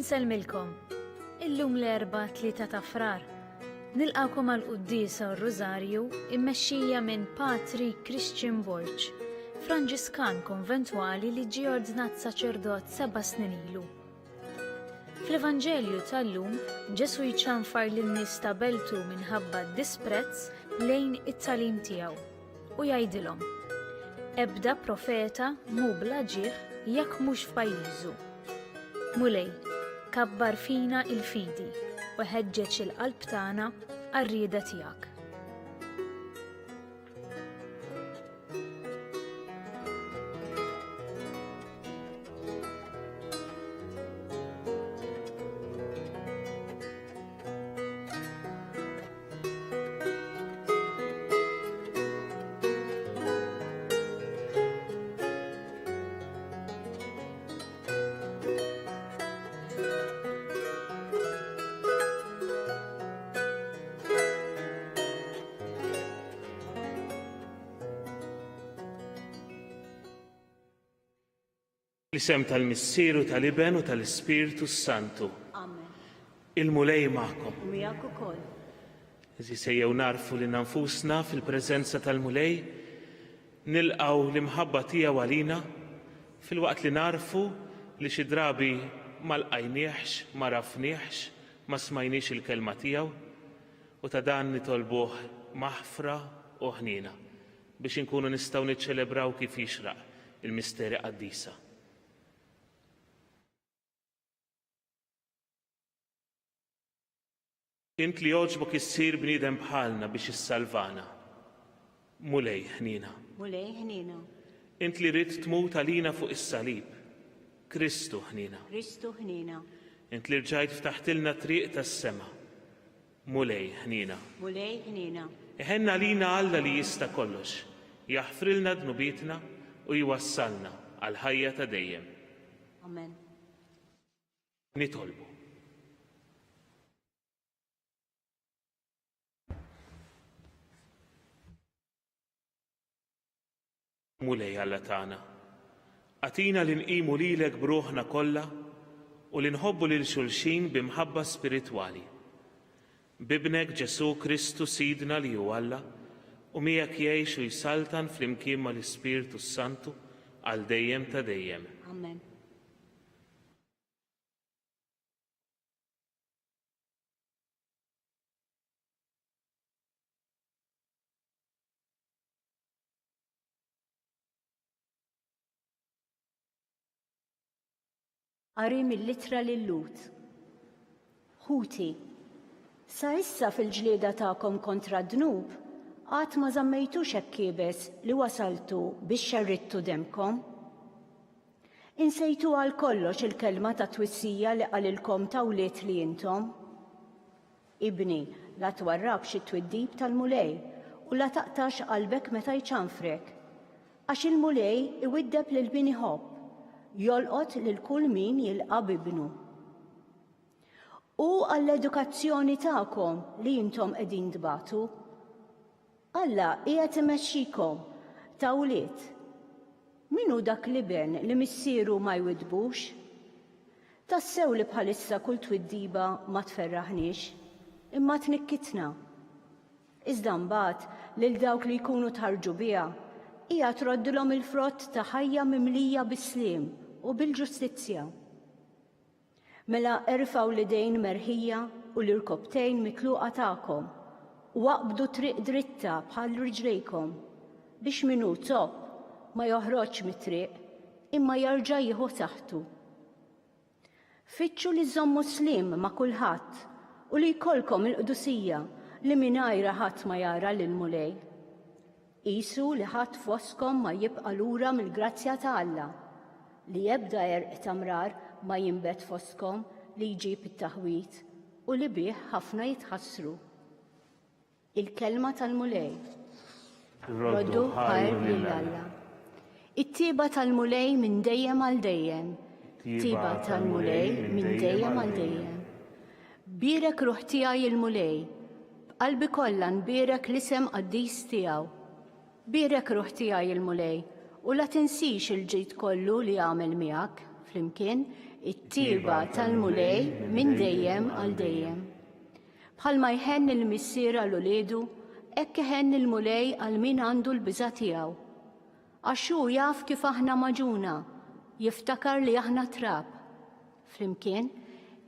Insellmilkom. Illum l-Erbgħa 3 ta' Frar. Nilqgħukom għall-quddiesa u r-Rużarju immexxija minn Patri Christian Borg, Franġiskan konventwali li ġie ordnat saċerdot seba' snin ilu. Fl-Evanġelju tal-lum, Ġesù jċanfar lin-nies ta' beltu minħabba d-disprezz lejn it-tagħlim tiegħu u jgħidilhom, Ebda profeta mhu bla ġieħ jekk mhux f'pajjiżu. Mulej, kabbar fina il-fidi u ħeġġeġ il-qalb tagħna għar-rieda tiegħek. L-isem tal-Missier u tal-Iben u tal-Ispirtu s-Santu. Amen. Il-Mulej magħkom. U miegħek ukoll. Għeżież ejjew nagħrfu lilna nfusna fil-preżenza tal-Mulej, nilqgħu l-imħabba tiegħu għalina, filwaqt li nagħrfu li xi drabi ma lqajniehx, ma għarafniehx, ma smajniex il-kelma tiegħu, u ta' dan nitolbuh maħfra u ħniena biex inkunu nistgħu niċċelebraw kif jixraq il-misteri qaddisa. Int li għoġbok issir bniedem bħalna biex issalvana. Mulej ħniena. Mulej ħniena. Int li ridt tmut għalina fuq is-salib. Kristu ħniena. Kristu ħniena. Int li rġajt ftaħtilna triq tas-sema. Mulej, ħniena. Mulej, ħniena. Iħenn għalina Alla li jista' kollox, jaħfrilna dnubietna u jwassalna għall-ħajja ta' dejjem. Amen. Nitolbu. Mulej Alla tagħna, agħtina li nqimu lilek b'ruħna kollha u li nħobbu lil xulxin bi mħabba spiritwali. B'Ibnek Ġesù Kristu Sidna li hu Alla, u miegħek jgħix u jsaltan flimkien mal-Ispirtu s-Santu għal dejjem ta' dejjem. Amen. Qari mill-Ittra lil-Lhud. Ħuti, sa issa fil-ġlieda tagħkom kontra d-dnub, għad ma żammejtux hekk iebes li wasaltu biex xerridtu demmkom. Insejtu għal kollox il-kelma ta' twissija li qalilkom ta' wlied li intom. Ibni, la twarrabx it-twiddib tal-Mulej, u la taqtax qalbek meta jċanfrek. Għax il-Mulej iwiddeb lil min iħobb, jolqot lil kull min jilqa' b'ibnu. Hu għall-edukazzjoni tagħkom li intom qegħdin tbatu. Alla qiegħed imexxikom ta' wlied. Min hu dak l-iben li missieru ma jwiddbux? Tassew li bħalissa kull twiddiba ma tferraħniex, imma tnikkitna. Iżda mbagħad lil dawk li jkunu tħarrġu biha, hija troddilhom il-frott ta' ħajja mimlija bis-sliem u bil-ġustizzja. Mela erfgħu l-idejn merħija u l-irkopptejn mitluqa tagħkom, u aqbdu triq dritta bħal riġlejkom, biex min hu zopp ma joħroġx mit-triq, imma jerġa' jieħu saħħtu. Fittxu li żżommu s-sliem ma' kulħadd u li jkollkom il-qdusija li mingħajrha ħadd ma jara lill-Mulej. Qisu li ħadd fostkom ma jibqa' lura mill-grazzja ta' Alla, li ebda għerq ta' mrar ma jinbet fostkom li jġib it-taħwid u li bih ħafna jitħassru. Il-kelma tal-Mulej. Roddu ħajr lil Alla. It-tieba tal-Mulej minn dejjem għal dejjem. Tieba tal-Mulej minn dejjem għal dejjem. Bierek ruħ tiegħi il-Mulej. B'qalbi kollha nbierek l-isem qaddis tiegħu. Bierek ruħ tiegħi il-Mulej u la tinsix il-ġid kollu li għamel miegħek, flimkien. It-tjieba tal-Mulej minn dejjem għal dejjem. Bħalma jħenn il-missier għal uliedu, hekk iħenn il-Mulej għal min għandu l-biża' tiegħu. Għax hu jaf kif aħna magħġuna, jiftakar li aħna trab. Flimkien,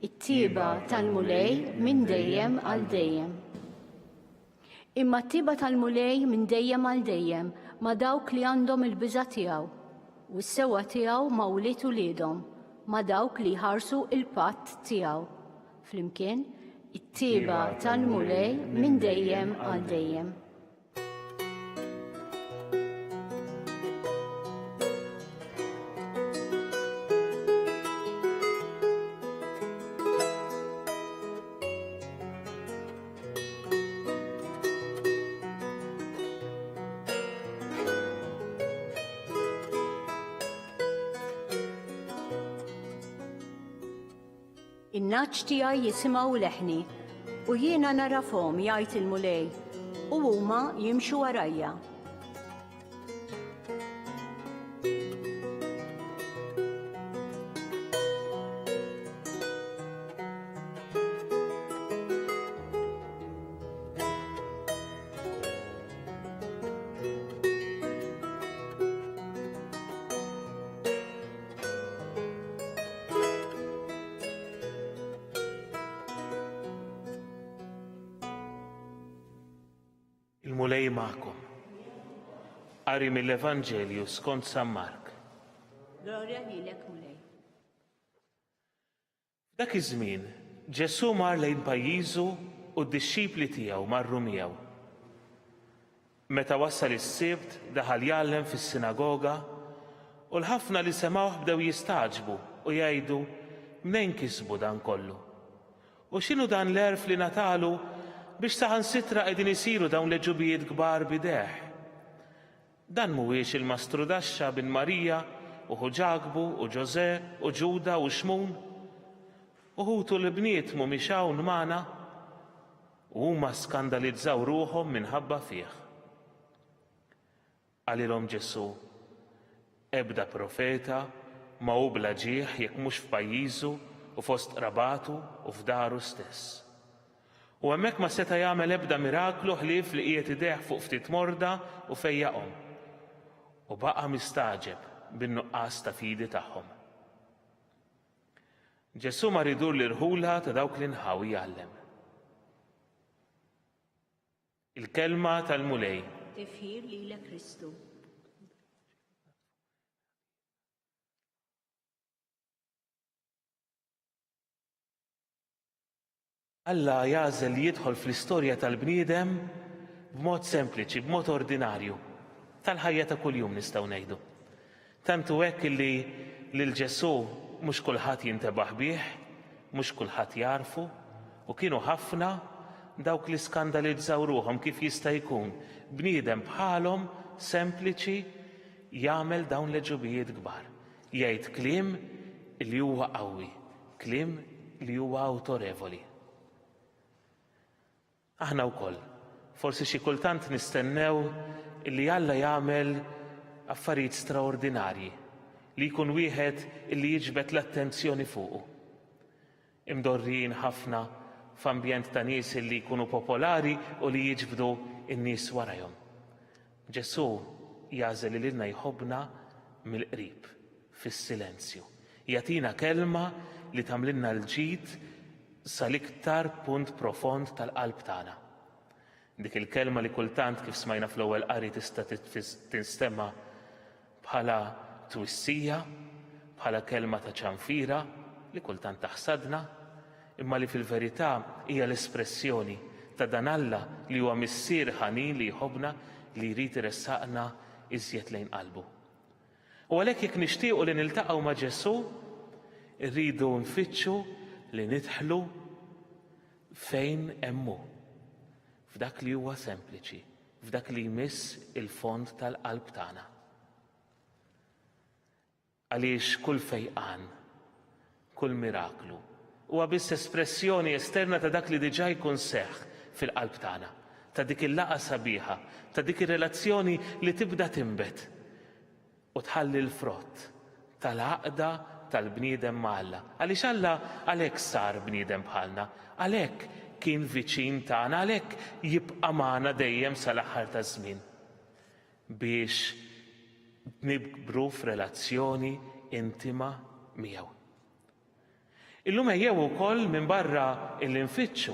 it-tjieba tal-Mulej minn dejjem għal dejjem. Imma t-tjieba tal-Mulej minn dejjem għal dejjem ma' dawk li għandhom il-biża' tiegħu, u s-sewwa tiegħu ma' wlied uliedhom, ma' dawk li jħarsu l-patt tiegħu. Flimkien, it-tjieba tal-Mulej minn dejjem għal dejjem. In-nagħaġ tiegħi jisimgħu leħni, u jiena nagħrafhom, jgħid il-Mulej, u huma jimxu warajja. Il-Mulej magħkom. Qari mill-Evanġelju skont San Mark. Glorja lilek Mulej. F'dak iż-żmien, Ġesù mar lejn pajjiżu u d-dixxipli tiegħu marru miegħu. Meta wasal is-Sibt, daħal jgħallem fis-sinagoga, u l-ħafna li semgħuh bdew jistagħġbu u jgħidu, Mnejn kisbu dan kollu? U x'inhu dan l-għerf li ngħatalu biex saħansitra qegħdin isiru dawn l-għeġubijiet kbar b'idejh? Dan mhuwiex il-mastrudaxxa bin Marija u ħu Ġakbu u Ġożè u Ġuda u Xmun? U ħutu l-bniet mhumiex hawn magħna? U huma skandalizzaw ruħhom minħabba fih. Qalilhom Ġesù, Ebda profeta ma hu bla ġieħ jekk mhux f'pajjiżu u fost qrabatu u f'daru stess. U hemmhekk ma seta' jagħmel ebda miraklu ħlief li qiegħed idejh fuq ftit morda u fejjaqhom. U baqa' mistagħġeb bin-nuqqas ta' fidi tagħhom. Ġesù mar idur l-irħula ta' dawk l-inħawi jgħallem. Il-kelma tal-Mulej. Tifħir lilek Kristu. Alla jagħżel li jidħol fl-istorja tal-bniedem b'mod sempliċi, b'mod ordinarju, tal-ħajja ta' kuljum nistgħu ngħidu. Tant hu hekk illi lil Ġesù mhux kulħadd jintebaħ bih, mhux kulħadd jagħrfu, u kienu ħafna dawk li skandalizzaw ruħhom kif jista' jkun bniedem bħalhom sempliċi jagħmel dawn l-għeġubijiet kbar. Jgħid kliem li huwa qawwi, kliem li huwa awtorevoli. Aħna wkoll, forsi xi kultant nistennew li Alla jagħmel affarijiet straordinarji, li jkun wieħed li jiġbed l-attenzjoni fuqu. Imdorrijin ħafna f'ambjent ta' nies li jkunu popolari u li jiġbdu n-nies warajhom. Ġesù jagħżel li lilna jħobbna mill-qrib, fis-silenzju. Jagħtina kelma li tagħmlilna l-ġid sal-iktar punt profond tal-qalb tagħna. Dik il-kelma li kultant kif smajna fl-ewwel qari tista' tinstema' bħala twissija, bħala kelma ta' ċanfira li kultant taħsadna, imma li fil-verità hija l-espressjoni ta' dan Alla li huwa Missier ħanin li jħobbna li jrid iressaqna iżjed lejn qalbu. U għalhekk jekk nixtiequ li niltaqgħu ma' Ġesù, irridu nfittxu li nidħlu fejn hemm hu, f'dak li huwa sempliċi, f'dak li jmiss il-fond tal-qalb tagħna. Għaliex kull fejqan, kull miraklu, huwa biss espressjoni esterna ta' dak li diġà jkun seħħ fil-qalb tagħna, ta' dik il-laqgħa sabiħa, ta' dik ir-relazzjoni li tibda tinbet u tħalli l-frott tal-għaqda. tal-bniedem ma' Alla. Għaliex Alla għalhekk sar bniedem bħalna, għalhekk kien viċin tagħna, għalhekk jibqa' magħna dejjem sal-aħħar taż-żmien. Biex nikbru f'relazzjoni intima miegħu. Illum ejjew ukoll minbarra illi nfittxu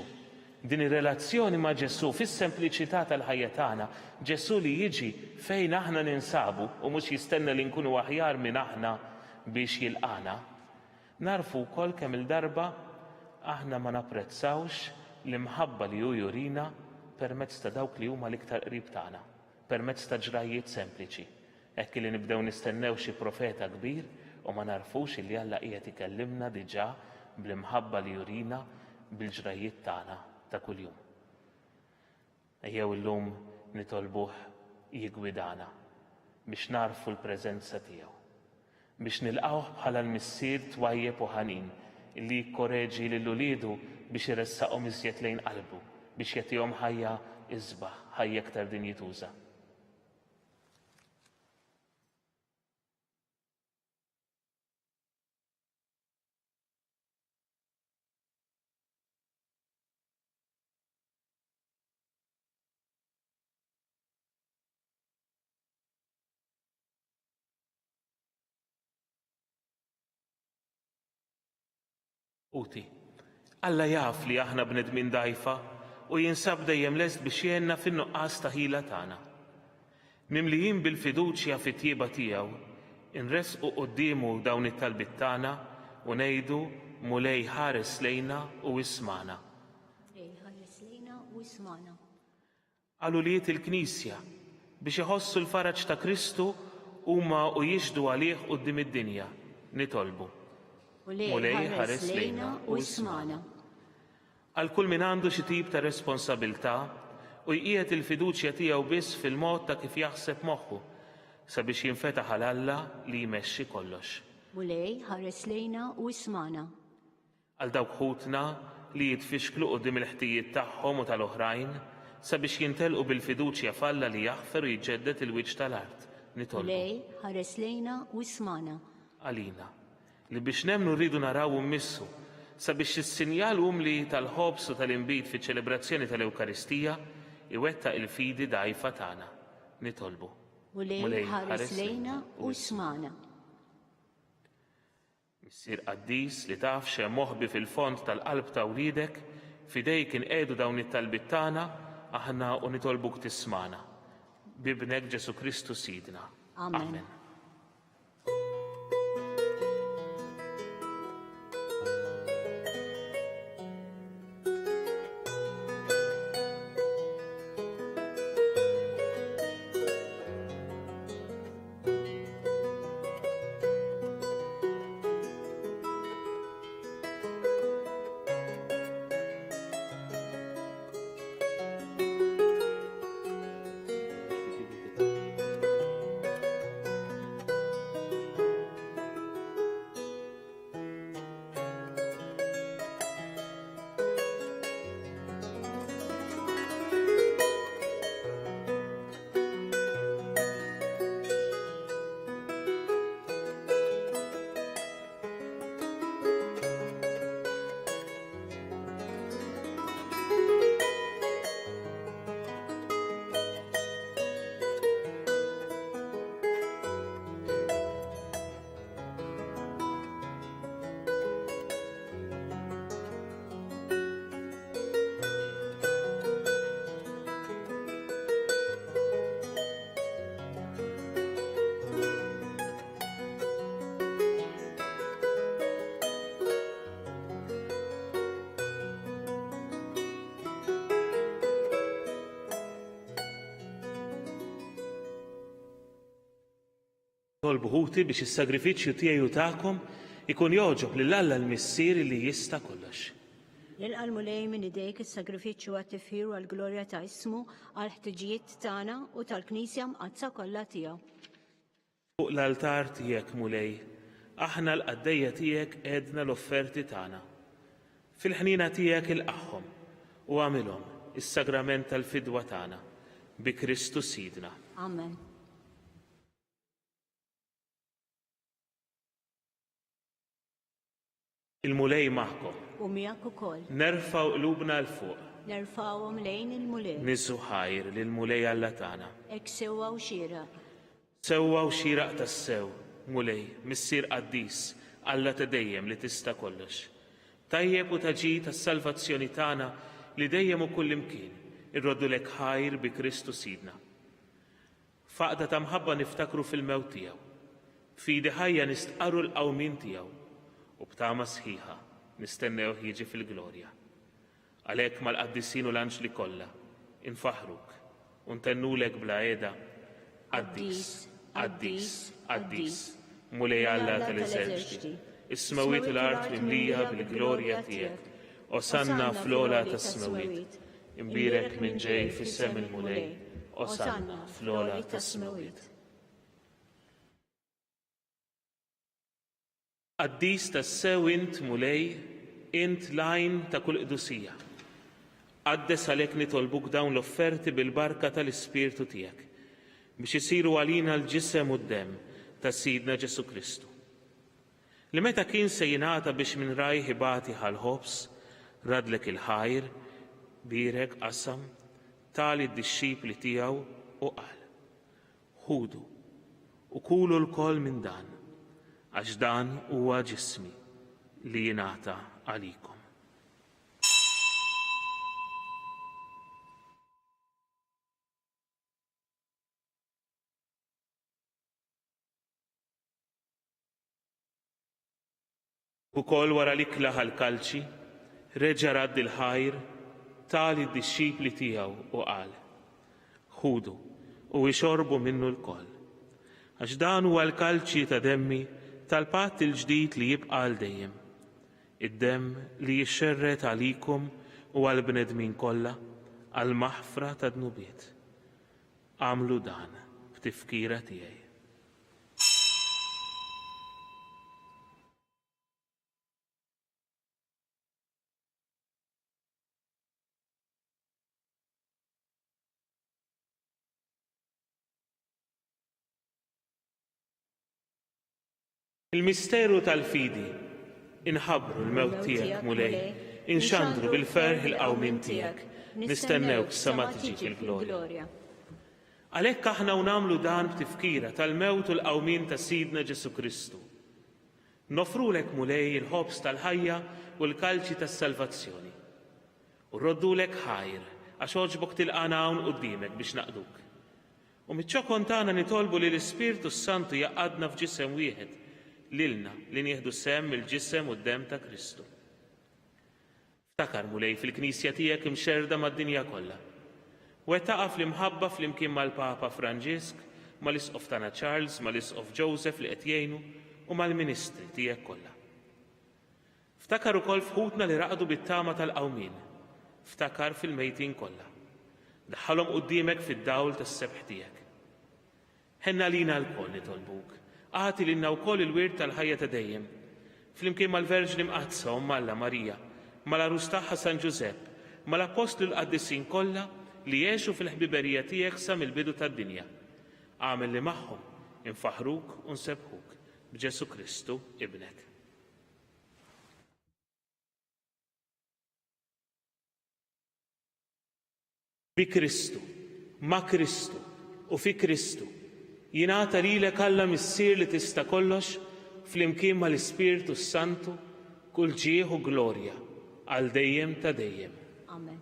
din ir-relazzjoni ma' Ġesù fis-sempliċità tal-ħajja tagħna, Ġesù li jiġi fejn aħna ninsabu u mhux jistenna li nkunu aħjar minn aħna biex jilqagħna, nagħrfu wkoll kemm-il darba aħna ma napprezzawx l-imħabba li hu jurina permezz ta' dawk li huma l-iktar qrib tagħna, permezz ta' ġrajjiet sempliċi. Hekk illi nibdew nistennew xi profeta kbir u ma nagħrfux illi Alla qiegħed ikellimna diġà bl-imħabba li jurina bil-ġrajjiet tagħna ta' kuljum. Ejjew illum nitolbuh jiggwidana biex nagħrfu l-preżenza tiegħu, biex nilqgħuh bħala l-Missier twajjeb u ħanin illi jikkoreġi lil uliedu biex iressaqhom iżjed lejn qalbu, biex jagħtihom ħajja isbaħ, ħajja iktar dinjituża. Ħuti, Alla jaf li aħna bnedmin dgħajfa u jinsab dejjem lest biex jgħinna fin-nuqqas ta' ħila tagħna. Mimlijin bil-fiduċja fit-tjieba tiegħu, inressqu quddiemu dawn it-talbiet tagħna u ngħidu, Mulej ħares lejna u ismagħna. Mulej ħares lejna u ismagħna. Għal ulied il-Knisja, biex iħossu l-faraġ ta' Kristu huma u jixhdu għalih quddiem id-dinja, nitolbu. Mulej ħares lejna u ismagħna. Għal kull min għandu xi tip ta' responsabilità u jqiegħed il-fiduċja tiegħu biss fil-mod ta' kif jaħseb moħħu, sabiex jinfetaħ għal Alla li jmexxi kollox. Mulej ħares lejna u ismagħna. Għal dawk ħutna li jitfixklu quddiem il-ħtijiet tagħhom u tal-oħrajn, sabiex jintelqu bil-fiduċja f'Alla li jaħfer u jġedded il-wiċċ tal-art, nitolbu. Mulej, ħares lejna u ismagħna. Għalina, li biex nemmnu rridu naraw u mmissu, sabiex is-sinjal umli tal-ħobż u tal-inbid fiċ-ċelebrazzjoni tal-Ewkaristija jwettaq il-fidi dgħajfa tagħna, nitolbu. Mulej, ħares lejna u ismagħna. Missier qaddis li taf x'hemm moħbi fil-fond tal-qalb ta' wliedek, f'idejk inqiegħdu dawn it-talbiet tagħna, aħna u nitolbuk tismagħna. B'Ibnek Ġesù Kristu Sidna. Amen. Amen. Tolbu ħuti biex is-sagrifiċċju tiegħi u tagħkom ikun jogħġob lil Alla l-Missier li jista' kollox. Jilqa' l-Mulej minn idejk is-sagrifiċċju għat-tifħir u għall-glorja ta' ismu għall-ħtiġijiet tagħna u tal-Knisja Mqaddsa kollha tiegħu. Fuq l-altar tiegħek, Mulej, aħna l-qaddejja tiegħek qegħdna l-offerti tagħna. Fil-ħniena tiegħek ilqagħhom u agħmilhom is-sagrament tal-fidwa tagħna, bi Kristu Sidna. Amen. Il-Mulej magħkom. U miegħek ukoll. Nerfgħu qlubna 'l fuq. Nerfgħuhom lejn il-Mulej. Niżżu ħajr lill-Mulej Alla tagħna. Hekk sewwa u xieraq. Sewwa u xieraq tassew, Mulej, Missier qaddis, Alla ta' dejjem li tista' kollox. Tajjeb u ta' ġid għas-salvazzjoni tagħna li dejjem u kullimkien irroddulek ħajr bi Kristu Sidna. F'għaqda ta' mħabba niftakru fil-mewt tiegħu. B'fidi ħajja nistqarru l-qawmien tiegħu u b'tama sħiħa nistennewh jiġi fil-glorja. Għalhekk mal-qaddisin u l-anġli kollha infaħħruk u ntennulek bla qiegħda, Qaddis, qaddis, qaddis, Mulej Alla tal-eżerċti, is-smewwiet u l-art mimlija bil-glorja tiegħek. Osanna fl-ogħla tas-smewwiet. Imbierek min ġej f'isem il-Mulej, Osanna fl-ogħla tas-smewwiet. Qaddis tassew int, Mulej, int l-għajn ta' kull qdusija. Qaddes għalhekk nitolbuk dawn l-offerti bil-barka tal-Ispirtu tiegħek, biex isiru għalina l-ġisem u d-demm ta' Sidna Ġesù Kristu. Li meta kien se jingħata biex minn rajh ibati ħa l-ħobż, raddlek il-ħajr, bierek, qasam, ta lid-dixxipli tiegħu u qal, Ħudu, u kulu lkoll minn dan, għax dan huwa ġismi li jingħata għalikom. Ukoll wara l-ikla ħa l-kalċi, reġa' radd il-ħajr, ta lid-dixxipli tiegħu u qal, Ħudu u ixorbu minnu lkoll, għax dan huwa l-kalċi ta' demmi tal-patt il-ġdid li jibqa' għal dejjem, id-demm li jixxerred għalikum u għall-bnedmin kollha għall-maħfra tad-dnubiet. Agħmlu dan b'tifkira tiegħi. Il-misteru tal-fidi. Inħabbru l-mewt tiegħek, Mulej, inxandru bil-ferħ il-qawmien tiegħek, nistennewk sa ma tiġi fil-glorja. Għalhekk aħna u nagħmlu dan b'tifkira tal-mewt u l-qawmien ta' Sidna Ġesù Kristu. Noffrulek, Mulej, il-ħobż tal-ħajja u l-kalċi tas-salvazzjoni. U rroddulek ħajr għax għoġbok tilqagħna hawn quddiemek biex naqduk. U miċ-ċokon tagħna nitolbu li l-Ispirtu s-Santu jgħaqqadna f'ġisem wieħed lilna li nieħdu sehem mill-ġisem u d-demm ta' Kristu. Ftakar, Mulej, fil-Knisja tiegħek imxerrda mad-dinja kollha. Wettaqha fl-imħabba flimkien mal-Papa Franġisk, mal-Isqof tagħna Charles, mal-Isqof Joseph li qed jgħinu u mal-ministri tiegħek kollha. Ftakar ukoll f'ħutna li raqdu bit-tama tal-qawmien. Ftakar fil-mejtin kollha. Daħħalhom quddiemek fid-dawl tas-sebħ tiegħek. Ħenn għalina lkoll, nitolbuk. Agħti lilna wkoll il-wirt tal-ħajja ta' dejjem. Flimkien mal-Verġni Mqaddsa, Omm Alla, Marija, mal-Għarus tagħha San Ġużepp, mal-Appostli u l-qaddisin kollha li għexu fil-ħbiberija tiegħek sa mill-bidu tad-dinja. Agħmel li magħhom infaħħruk u nsebbħuk b'Ġesù Kristu, Ibnek. Bi Kristu, ma' Kristu, u fi Kristu, jingħata lilek Alla Missier li tista' kollox, flimkien mal-Ispirtu s-Santu, kull ġieħ u glorja, għal dejjem ta' dejjem. Amen.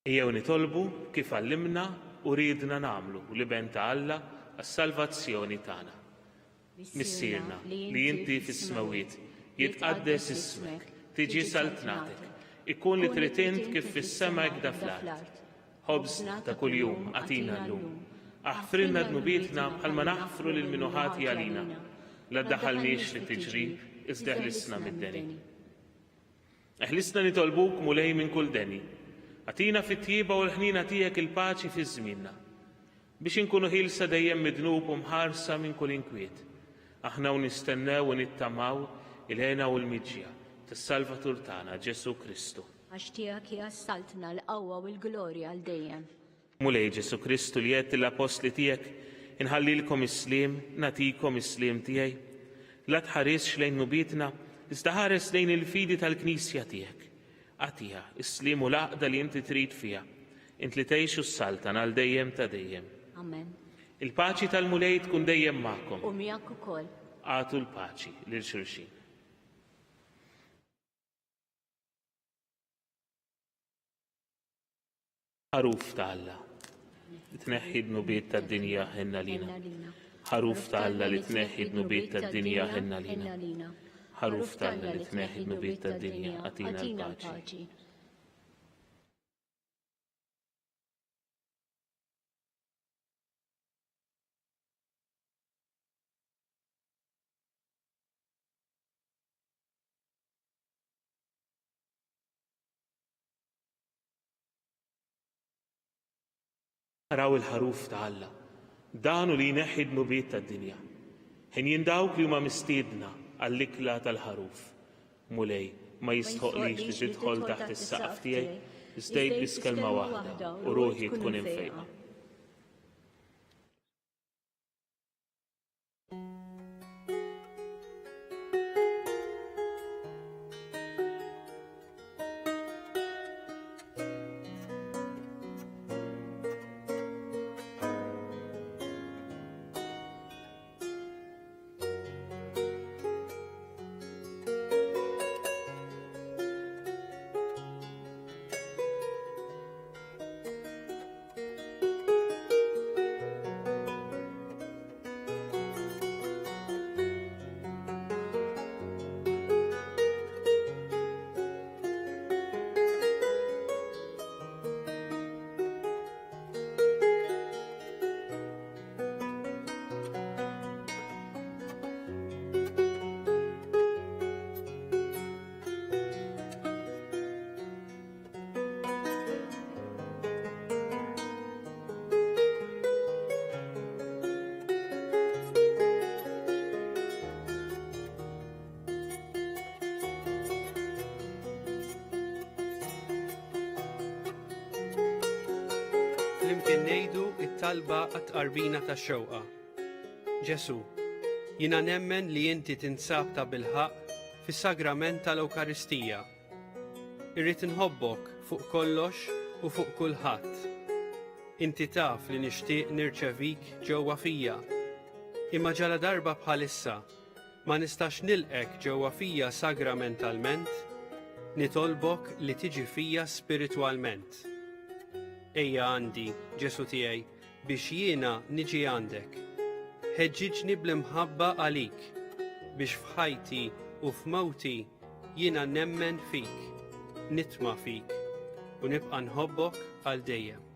Ejjew nitolbu kif għallimna u riedna nagħmlu l-Iben ta' Alla għas-salvazzjoni tagħna. Missierna, li inti fis-smewwiet, jitqaddes ismek, tiġi saltnatek, ikun li trid int kif fis-sema hekda fl-art. Ħobżna ta' kuljum agħtina llum. Aħfrilna dnubietna bħalma naħfru lil min hu ħati għalina. La ddaħħalniex fit-tiġrib, iżda eħlisna mid-deni. Eħlisna nitolbuk, Mulej, minn kull deni. Agħtina fit-tjieba u l-ħniena tiegħek il-paċi fi żmienna, biex inkunu ħielsa dejjem mid-dnub u mħarsa minn kull inkwiet, aħna u nistennew u nittamaw il-hena u l-miġja tas-Salvatur tagħna, Ġesù Kristu. Għax tiegħek hija s-saltna, l-qawwa u l-glorja għal dejjem. Mulej Ġesù Kristu li għedt lill-appostli tiegħek, Inħallilkom is-sliem, nagħtikom is-sliem tiegħi. La tħarisx lejn dnubietna, iżda ħares lejn il-fidi tal-Knisja tiegħek. Agħtiha s-sliem u l-għaqda li inti trid fiha, int li tgħix u ssaltan għal dejjem ta' dejjem. Amen. Il-paċi tal-Mulej tkun dejjem magħkom. U miegħek ukoll. Agħtu l-paċi lil xulxin. Ħaruf ta' Alla, li tneħħi d-dnubiet tad-dinja ħenna lina. Ħaruf ta' Alla li tneħħi d-dnubiet tad-dinja ħenna lina. Ħaruf ta' Alla li tneħħi d-dnubiet tad-dinja agħtina l-paċi. Araw il-Ħaruf ta' Alla, dan hu li jneħħi d-dnubiet tad-dinja. Henjin dawk li huma mistiedna għall-ikla tal-Ħaruf. Mulej, ma jistħoqlix li tidħol taħt is-saqaf tiegħi, iżda għid biss kelma waħda u ruħi tkun imfejqa. Flimkien ngħidu it-talba għat-tqarbina tax-xewqa. Ġesu, jiena nemmen li inti tinsab ta' bilħaqq fis-sagrament tal-Ewkaristija. Irrid inħobbok fuq kollox u fuq kulħadd. Inti taf li nixtieq nirċevik ġewwa fija. Imma ġaladarba bħalissa ma nistax nilqgħek ġewwa fija sagramentalment, nitolbok li tiġi fija spiritwalment. Ejja għandi, Ġesù tiegħi, biex jiena niġi għandek. Ħeġġiġni bl-imħabba għalik, biex f'ħajti u f'mewti jiena nemmen fik, nitma' fik, u nibqa' nħobbok għal dejjem.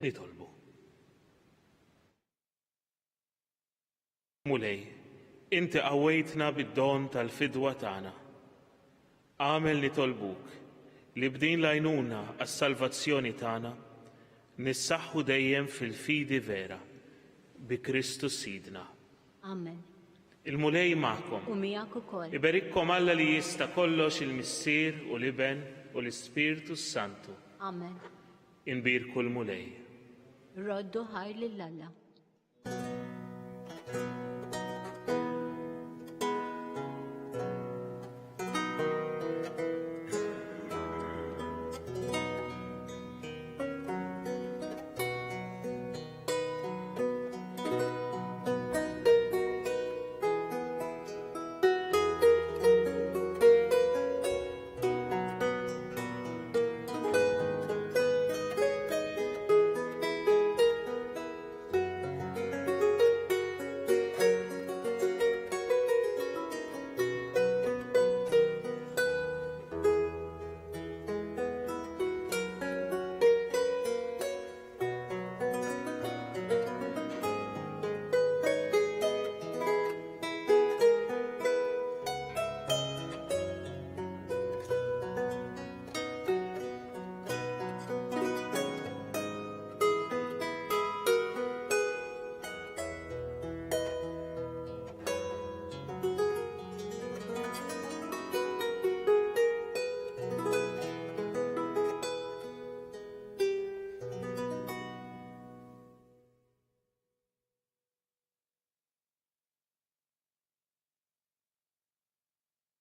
Nitolbu. Mulej, inti qawwejtna bid-don tal-fidwa tagħna. Agħmel nitolbuk li b'din l-għajnuna għas-salvazzjoni tagħna nissaħħu dejjem fil-fidi vera, bi Kristu Sidna. Amen. Il-Mulej magħkom. U miegħek ukoll. Iberikkom Alla li jista' kollox il-Missier u l-Iben u l-Ispirtu s-Santu. Amen. Inbierku l-Mulej. Roddu ħajr lil Alla.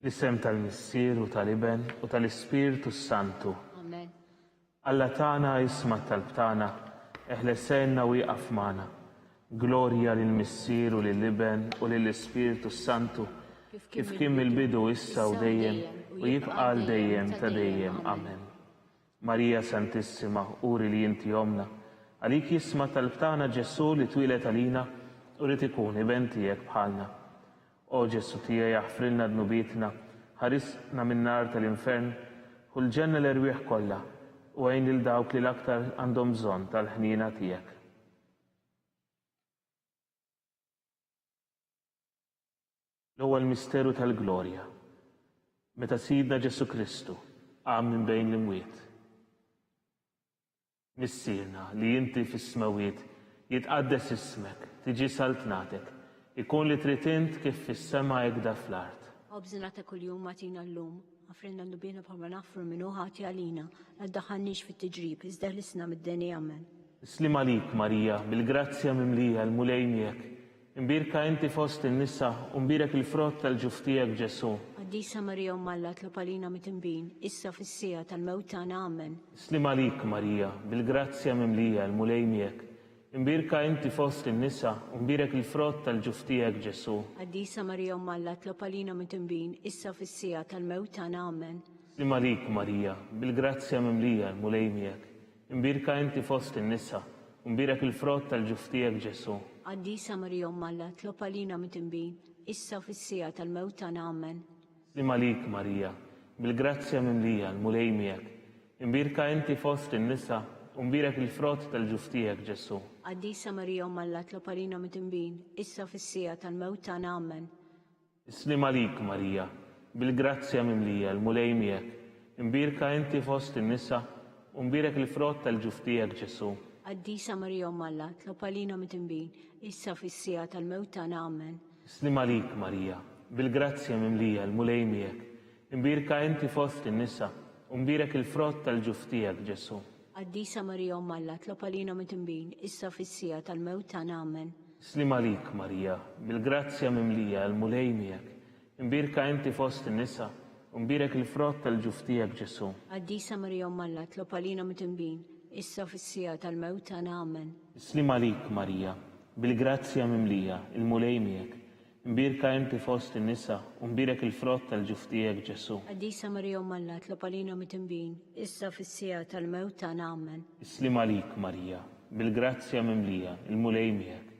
Fl-isem tal-Missier u tal-Iben u tal-Ispirtu s-Santu. Amen. Alla tagħna isma' t-talb tagħna, eħles għinna u ieqaf magħna. Glorja lill-Missier u lill-Iben u lill-Ispirtu s-Santu, kif kien mill-bidu issa u dejjem u jibqa' għal dejjem ta' dejjem. Amen. Marija Santissima, uri li inti ommna. Għalik jisma' t-talb tagħna Ġesù li twieled għalina u ried ikun iben tiegħek bħalna. O Ġesù tiegħi aħfrilna dnubietna, ħarisna min-nar tal-infern, ħu l-ġenna l-erwieħ kollha, u għin lil dawk li l-aktar għandhom bżonn tal-ħniena tiegħek. L-ewwel misteru tal-glorja, meta Sidna Ġesù Kristu qam minn bejn l-imwiet. Missierna li inti fis-smewwiet, jitqaddes ismek, tiġi saltnatek, ikun li trid int kif fis-sema hekda fl-art. Ħobżna ta' kuljum agħtina llum, aħfrilna dnubietna bħalma naħfru min hu ħati għalina, la ddaħħalniex fit-tiġrib, iżda ħlisna mid-deni. Amen. Sliem għalik, Marija, bil-grazzja mimlija, l-Mulej miegħek. Imbierka inti fost in-nisa, u mbierek il-frott tal-ġuf tiegħek, Ġesù. Qaddisa Marija Omm Alla tlob għalina midinbin, issa u fis-siegħa tal-mewt tagħna. Amen. Sliem għalik, Marija, bil-grazzja mimlija, l-Mulej miegħek. Imbierka inti fost in-nisa, u mbierek il-frott tal-ġuf tiegħek, Ġesù. Qaddisa Marija Omm Alla tlob għalina midinbin, issa u fis-siegħa tal-mewt tagħna. Amen. Sliem għalik, Marija, bil-grazzja mimlija, l-Mulej miegħek. Imbierka inti fost in-nisa, u mbierek il-frott tal-ġuf tiegħek Ġesù. Qaddisa Marija Omm Alla, tlob għalina midinbin, issa u fis-siegħa tal-mewt tagħna. Amen. Sliem għalik, Marija, bil-grazzja mimlija, l-Mulej miegħek. Imbierka inti fost in-nisa, u mbierek il-frott tal-ġuf tiegħek Ġesù. Qaddisa Marija Omm Alla, tlob għalina midinbin, issa u fis-siegħa tal-mewt tagħna. Amen. Is-sliem għalik, Marija, bil-grazzja mimlija, l-Mulej miegħek. Imbierka inti fost in-nisa, u mbierek il-frott tal-ġuf tiegħek, Ġesù. Qaddisa Marija Omm Alla, tlob għalina midinbin, issa u fis-siegħa tal-mewt tagħna. Amen. Is-sliem għalik, Marija, bil-grazzja mimlija, l-Mulej miegħek. Imbierka inti fost in-nisa, u mbierek il-frott tal-ġuf tiegħek, Ġesù. Qaddisa Marija Omm Alla, tlob għalina midinbin, issa u fis-siegħa tal-mewt tagħna. Amen. Sliem għalik, Marija, bil-grazzja mimlija, il-Mulej miegħek. Imbierka inti fost in-nisa, u mbierek il-frott tal-ġuf tiegħek, Ġesù. Qaddisa Marija Omm Alla, tlob għalina midinbin, issa u fis-siegħa tal-mewt tagħna. Amen. Sliem għalik, Marija, bil-grazzja mimlija, il-Mulej miegħek. Imbierka inti fost in-nisa, u mbierek il-frott tal-ġuf tiegħek, Ġesù. Qaddisa Marija Omm Alla, tlob għalina midinbin, issa u fis-siegħa tal-mewt tagħna. Amen. Sliem għalik, Marija, bil-grazzja mimlija, il-Mulej miegħek.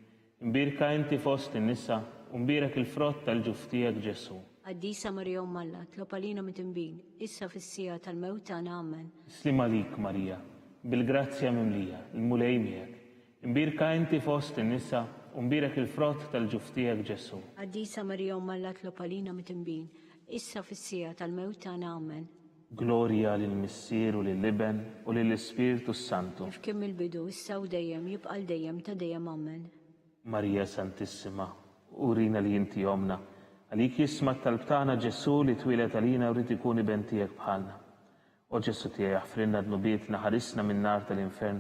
Imbierka inti fost in-nisa, u mbierek il-frott tal-ġuf tiegħek, Ġesù. Qaddisa Marija Omm Alla, tlob għalina midinbin, issa u fis-siegħa tal-mewt tagħna. Amen. Sliem għalik, Marija, bil-grazzja mimlija, il-Mulej miegħek. Imbierka inti fost in-nisa, u mbierek il-frott tal-ġuf tiegħek, Ġesù. Qaddisa Marija Omm Alla, tlob għalina midinbin, issa u fis-siegħa tal-mewt tagħna. Amen. Glorja lill-Missier u lill-Iben u lill-Ispirtu s-Santu. Kif kien mill-bidu, issa u dejjem, jibqa' għal dejjem ta' dejjem. Amen. Marija Santissima, urina li inti Ommna. Għalik jisma' t-talb tagħna Ġesù li twieled għalina u ried ikun Iben tiegħek bħalna. O Ġesù tiegħi aħfrilna dnubietna, ħarisna min-nar tal-infern,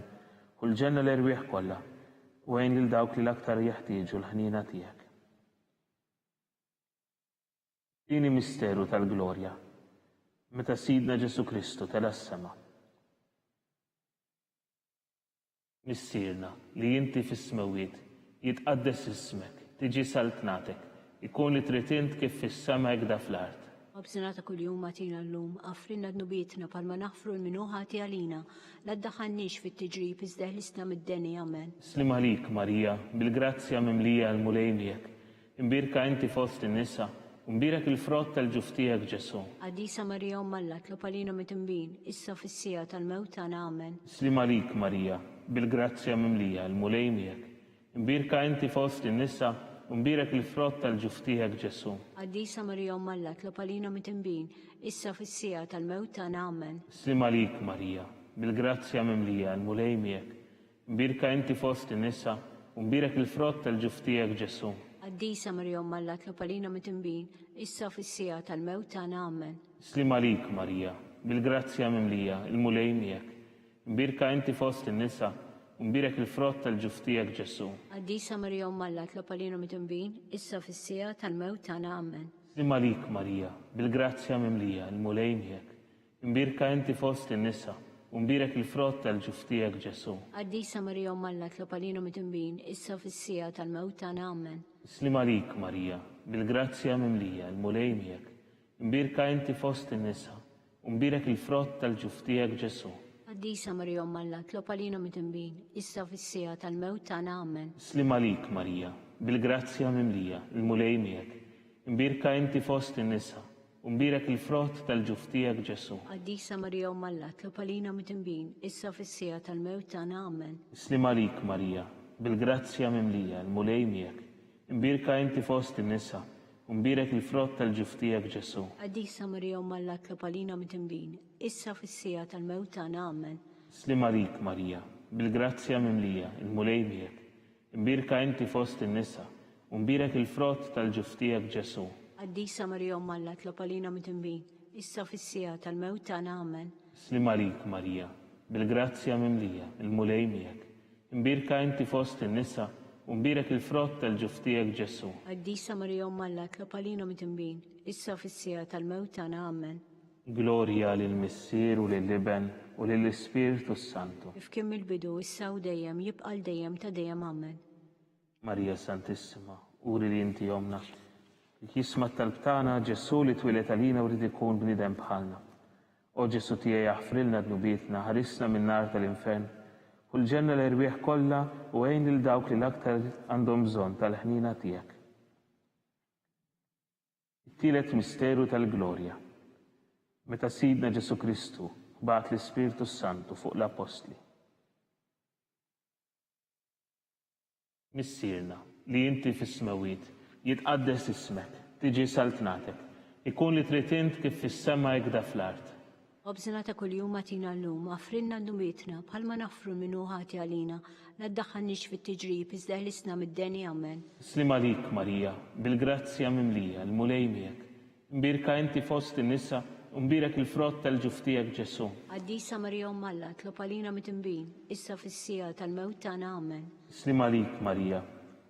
ħu l-ġenna l-erwieħ kollha, u għin lil dawk li l-aktar jeħtieġu l-ħniena tiegħek. Tieni misteru tal-glorja, meta Sidna Ġesù Kristu tela' s-sema. Missierna, li inti fis-smewwiet, jitqaddes ismek, tiġi saltnatek, ikun li trid int kif fis-sema hekda fl-art. Ħobżna ta' kuljum agħtina llum, aghfrilna dnubietna bħalma naħfru 'l min hu ħati għalina. La ddaħħalniex fit-tiġrib iżda eħlisna mid-deni. Amen. Sliem għalik, Marija, bil-grazzja mimlija l-Mulej miegħek. Imbierka inti fost in-nisa, u mbierek il-frott tal-ġuf tiegħek, Ġesù. Qaddisa Marija Omm Alla, tlob għalina midinbin, issa u fis-siegħa tal-mewt tagħna. Amen. Sliem għalik, Marija, bil-grazzja mimlija, il-Mulej miegħek. Imbierka inti fost in-nisa, u mbierek il-frott tal-ġuf tiegħek, Ġesù. Qaddisa Marija Omm Alla, tlob għalina midinbin, issa u fis-siegħa tal-mewt tagħna. Amen. Sliem għalik, Marija, bil-grazzja mimlija, il-Mulej miegħek. Imbierka inti fost in-nisa, u mbierek il-frott tal-ġuf tiegħek, Ġesù. Qaddisa Marija Omm Alla, tlob għalina midinbin, issa u fis-siegħa tal-mewt tagħna. Amen. Sliem għalik, Marija, bil-grazzja mimlija, il-Mulej miegħek. Imbierka inti fost in-nisa, u mbierek il-frott tal-ġuf tiegħek, Ġesù. Qaddisa Marija Omm Alla, tlob għalina midinbin, issa u fis-siegħa tal-mewt tagħna. Amen. Sliem għalik Marija, bil-grazzja mimlija, il-Mulej miegħek. Imbierka inti fost in-nisa, u mbierek il-frott tal-ġuf tiegħek Ġesù. Qaddisa Marija Omm Alla tlob għalina midinbin, issa u fis-siegħa tal-mewt tagħna. Ammen. Sliem għalik Marija, bil-grazzja mimlija, il-Mulej miegħek. Imbierka inti fost in-nisa, u mbierek il-frott tal-ġuf tiegħek Ġesù. Qaddisa Marija Omm Alla, tlob għalina midinbin, issa u fis-siegħa tal-mewt tagħna. Ammen. Sliem għalik Marija, bil-grazzja mimlija, il-Mulej miegħek. Imbierka inti fost in-nisa, u mbierek il-frott tal-ġuf tiegħek Ġesù. Qaddisa Marija Omm Alla, tlob għalina midinbin, issa u fis-siegħa tal-mewt tagħna. Ammen. Sliem għalik Marija, bil-grazzja mimlija, il-Mulej miegħek. Imbierka inti fost in-nisa, u mbierek il-frott tal-ġuf tiegħek Ġesù. Qaddisa Marija Omm Alla tlob għalina midinbin, issa u fis-siegħa tal-mewt tagħna. Ammen. Sliem għalik Marija, bil-grazzja mimlija, il-Mulej miegħek. Imbierka inti fost in-nisa, u mbierek il-frott tal-ġuf tiegħek Ġesù. Qaddisa Marija Omm Alla tlob għalina midinbin, issa u fis-siegħa tal-mewt tagħna. Ammen. Sliem għalik Marija, bil-grazzja mimlija, il-Mulej miegħek. Imbierka inti fost in-nisa, u mbierek il-frott tal-ġuf tiegħek Ġesù. Qaddisa Marija Omm Alla tlob għalina midinbin, issa u fis-siegħa tal-mewt tagħna. Ammen. Glorja lill-Missier u lill-Iben u lill-Ispirtu s-Santu. Kif kien mill-bidu, issa u dejjem, jibqa' għal dejjem ta' dejjem. Ammen. Marija Santissima, uri li inti ommna. Dik jisma' t-talb tagħna, Ġesù li twieled għalina u ried ikun bniedem bħalna. O Ġesù tiegħi aħfrilna dnubietna, ħarisna min-nar tal-infern. Ħu l-ġenna l-erwieħ kollha u għin lil dawk li l-aktar għandhom bżonn tal-ħniena tiegħek. It-tielet misteru tal-glorja. Meta Sidna Ġesù Kristu bagħat l-Ispirtu s-Santu fuq l-Appostli. Missierna, li inti fis-smewwiet, jitqaddes ismek, tiġi saltnatek, ikun li trid int kif fis-sema hekda fl-art. Ħobżna ta' kuljum agħtina llum, aħfrilna dnubietna, bħalma naħfru 'l min hu ħati għalina, la ddaħħalniex fit-tiġrib, iżda eħlisna mid-deni. Amen. Sliem għalik, Marija, bil-grazzja mimlija, il-Mulej miegħek. Imbierka inti fost in-nisa, u mbierek il-frott tal-ġuf tiegħek Ġesù. Qaddisa Marija Omm Alla, tlob għalina midinbin, issa u fis-siegħa tal-mewt tagħna. Amen. Sliem għalik, Marija,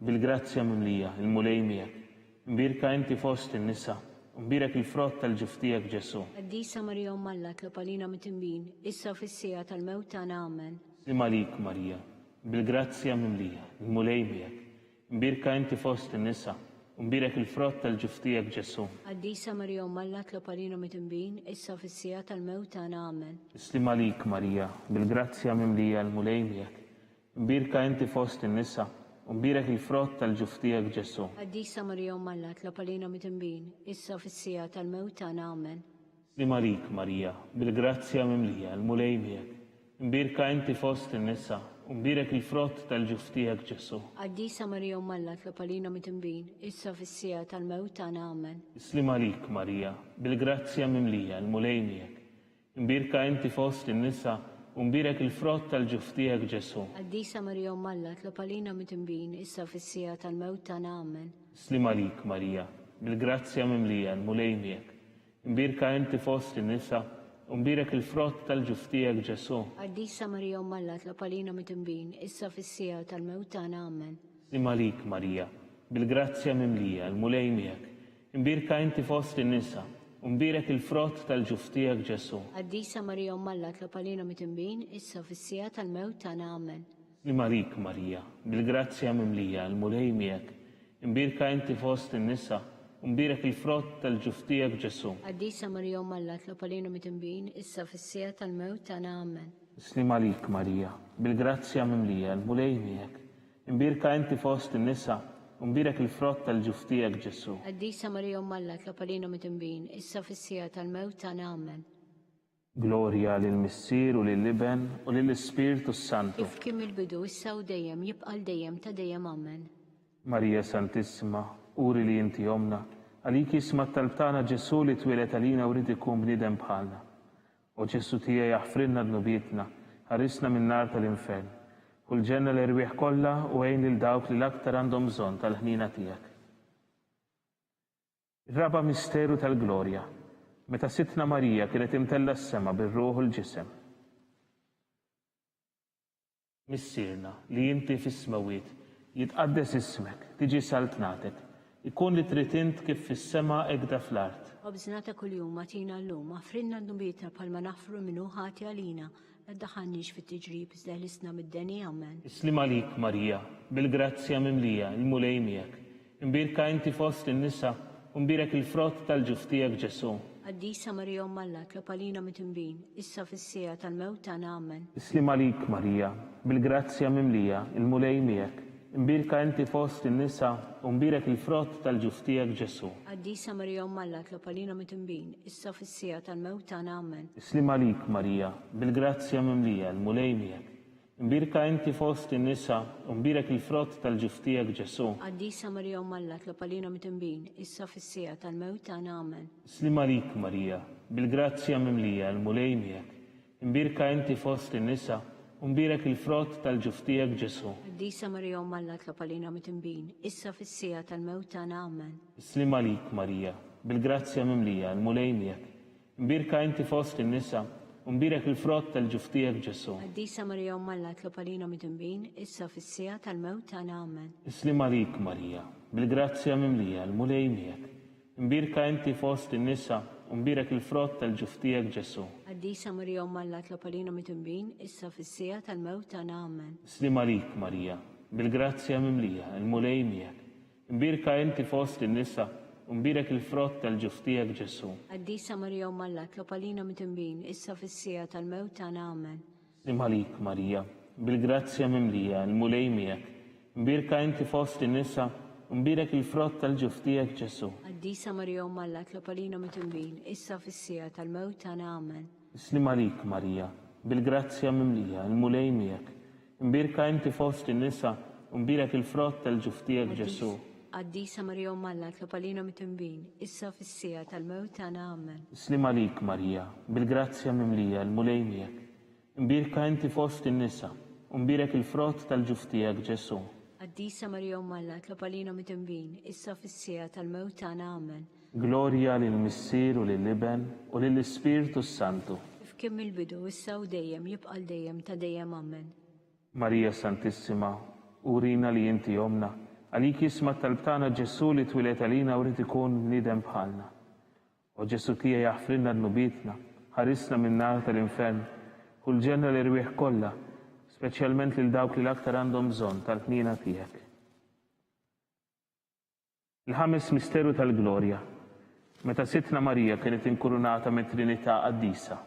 bil-grazzja mimlija, il-Mulej miegħek. Imbierka inti fost in-nisa, u mbierek il-frott tal-ġuf tiegħek Ġesù. Qaddisa Marija Omm Alla, tlob għalina midinbin, issa u fis-siegħa tal-mewt tagħna. Amen. Sliem għalik, Marija, bil-grazzja mimlija, il-Mulej miegħek. Imbierka inti fost in-nisa, u mbierek il-frott tal-ġuf tiegħek Ġesù. Qaddisa Marija Omm Alla tlob għalina midinbin, issa u fis-siegħa tal-mewt tagħna. Amen. Sliem għalik Marija, bil-grazzja mimlija l-Mulej miegħek. Imbierka inti fost in-nisa, u mbierek il-frott tal-ġuf tiegħek Ġesù. Qaddisa Marija Omm Alla tlob għalina midinbin, issa u fis-siegħa tal-mewt tagħna. Amen. Sliem għalik Marija, bil-grazzja mimlija, l-Mulej miegħek. Imbierka inti fost in-nisa, u mbierek il-frott tal-ġuf tiegħek Ġesù. Qaddisa Marija Omm Alla tlob għalina midinbin, issa u fis-siegħa tal-mewt tagħna. Amen. Sliem għalik Marija, bil-grazzja mimlija, l-Mulej miegħek. Imbierka inti fost in-nisa, u mbierek il-frott tal-ġuf tiegħek Ġesù. Qaddisa Marija Omm Alla tlob għalina midinbin, issa u fis-siegħa tal-mewt tagħna. Amen. Sliem għalik Marija, bil-grazzja mimlija, l-Mulej miegħek. Imbierka inti fost in-nisa, u mbierek il-frott tal-ġuf tiegħek Ġesù. Qaddisa Marija Omm Alla tlob għalina midinbin, issa u fis-siegħa tal-mewt tagħna. Amen. Sliem għalik Marija, bil-grazzja mimlija, il-Mulej miegħek. Imbierka inti fost in-nisa, u mbierek il-frott tal-ġuf tiegħek Ġesù. Qaddisa Marija Omm Alla tlob għalina midinbin, issa u fis-siegħa tal-mewt tagħna. Amen. Sliem għalik Marija, bil-grazzja mimlija, il-Mulej miegħek. Imbierka inti fost in-nisa, u mbierek il-frott tal-ġuf tiegħek Ġesù. Qaddisa Marija Omm Alla tlob għalina midinbin, issa u fis-siegħa tal-mewt tagħna. Amen. Sliem għalik Marija, bil-grazzja mimlija, il-Mulej miegħek. Imbierka inti fost in-nisa, u mbierek il-frott tal-ġuf tiegħek Ġesù. Qaddisa Marija Omm Alla tlob għalina midinbin, issa u fis-siegħa tal-mewt tagħna. Amen. Glorja lill-Missier u lill-Iben u lill-Ispirtu s-Santu. Kif kien mill-bidu, issa u dejjem, jibqa' għal dejjem ta' dejjem. Amen. Marija Santissima, uri li inti Ommna, għalik jisma' t-talb tagħna Ġesù li twieled għalina u ried ikun bniedem bħalna. O Ġesù tiegħi aħfrilna dnubietna, ħarisna min-nar tal-infern. Ħu l-ġenna l-erwieħ kollha u għin lil dawk li l-aktar għandhom bżonn tal-ħniena tiegħek. Ir-raba' misteru tal-glorja, meta Sidtna Marija kienet imtellgħa s-sema bir-ruħ u l-ġisem. Missierna, li inti fis-smewwiet, jitqaddes ismek, tiġi saltnatek. Ikun li trid int kif fis-sema hekk da fl-art. Ħobżna ta' kuljum agħtina llum, aħfrilna dnubietna bħalma naħfru min hu ħati għalina, la ddaħħalniex fit-tiġrib iżda ħlisna mid-deni. Amen. Is-sliem għalik, Marija, bil-grazzja mimlija, il-Mulej miegħek. Imbierka inti fost in-nisa, u mbierek il-frott tal-ġuf tiegħek Ġesù. Qaddisa Marija Omm Alla, tlob għalina midinbin, issa u fis-siegħa tal-mewt tagħna. Amen. Is-sliem għalik, Marija, bil-grazzja mimlija, il-Mulej miegħek. Imbierka inti fost in-nisa, u mbierek il-frott tal-ġuf tiegħek Ġesù. Qaddisa Marija Omm Alla, tlob għalina midinbin, issa u fis-siegħa tal-mewt tagħna. Amen. Is-sliem għalik, Marija, bil-grazzja mimlija, il-Mulej miegħek. Imbierka inti fost in-nisa, u mbierek il-frott tal-ġuf tiegħek Ġesù. Qaddisa Marija Omm Alla, tlob għalina midinbin, issa u fis-siegħa tal-mewt tagħna. Amen. Sliem għalik, Marija, bil-grazzja mimlija, il-Mulej miegħek. Imbierka inti fost in-nisa, u mbierek il-frott tal-ġuf tiegħek Ġesù. Qaddisa Marija Omm Alla, tlob għalina midinbin, issa u fis-siegħa tal-mewt tagħna. Amen. Sliem għalik, Marija, bil-grazzja mimlija, il-Mulej miegħek. Imbierka inti fost in-nisa, u mbierek il-frott tal-ġuf tiegħek Ġesù. Qaddisa Marija Omm Alla, itlob għalina midinbin, issa u fis-siegħa tal-mewt tagħna. Amen. Is-sliem għalik, Marija, bil-grazzja mimlija, il-Mulej miegħek. Imbierka inti fost in-nisa, u mbierek il-frott tal-ġuf tiegħek Ġesù. Qaddisa Marija Omm Alla, itlob għalina midinbin, issa u fis-siegħa tal-mewt tagħna. Amen. Is-sliem għalik, Marija, bil-grazzja mimlija, il-Mulej miegħek. Imbierka inti fost in-nisa, u mbierek il-frott tal-ġuf tiegħek Ġesù. Qaddisa Marija Omm Alla, tlob għalina midinbin, issa u fis-siegħa tal-mewt tagħna. Amen. Sliem għalik, Marija, bil-grazzja mimlija, il-Mulej miegħek. Imbierka inti fost in-nisa, u mbierek il-frott tal-ġuf tiegħek Ġesù. Qaddisa Marija Omm Alla, tlob għalina midinbin, issa u fis-siegħa tal-mewt tagħna. Amen. Sliem għalik, Marija, bil-grazzja mimlija, il-Mulej miegħek. Imbierka inti fost in-nisa, u mbierek il-frott tal-ġuf tiegħek Ġesù. Qaddisa Marija Omm Alla, tlob għalina midinbin, issa u fis-siegħa tal-mewt tagħna. Amen. Sliem għalik, Marija, bil-grazzja mimlija, il-Mulej miegħek. Imbierka inti fost in-nisa, u mbierek il-frott tal-ġuf tiegħek Ġesù. Qaddisa Marija Omm Alla, tlob għalina midinbin, issa u fis-siegħa tal-mewt tagħna. Amen. Glorja lill-Missier u lill-Iben u lill-Ispirtu s-Santu. Kif kien mill-bidu, issa u dejjem, jibqa' għal dejjem ta' dejjem. Ammen. Marija Santissima, urina li inti Ommna, għalik jisma' t-talb tagħna Ġesù li twieled għalina u ried ikun bniedem bħalna. O Ġesù tiegħi aħfrilna dnubietna, ħarisna min-nar tal-infern, ħu l-ġenna l-erwieħ kollha, speċjalment lil dawk li l-aktar għandhom bżonn tal-ħniena tiegħek. Il-ħames misteru tal-glorja, meta Sidtna Marija kienet inkurunata mit-Trinità Qaddisa.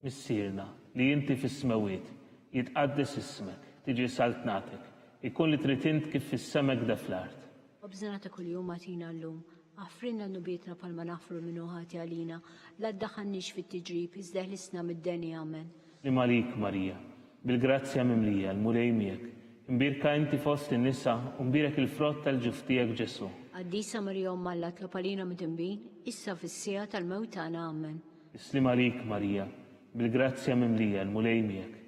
Missierna, li inti fis-smewwiet, jitqaddes ismek, tiġi saltnatek, ikun li trid int kif fis-sema hekk fl-art. Ħobżna ta' kuljum agħtina llum. Aħfrilna dnubietna bħalma naħfru min hu ħati għalina. La ddaħħalniex fit-tiġrib, iżda eħlisna mid-deni. Amen. Sliem għalik, Marija, bil-grazzja mimlija, l-Mulej miegħek. Imbierka inti fost in-nisa, u mbierek il-frott tal-ġuf tiegħek, Ġesù. Qaddisa Marija Omm Alla, tlob għalina midinbin, issa u fis-siegħa tal-mewt tagħna. Amen. Sliem għalik, Marija, bil-grazzja mimlija, l-Mulej miegħek.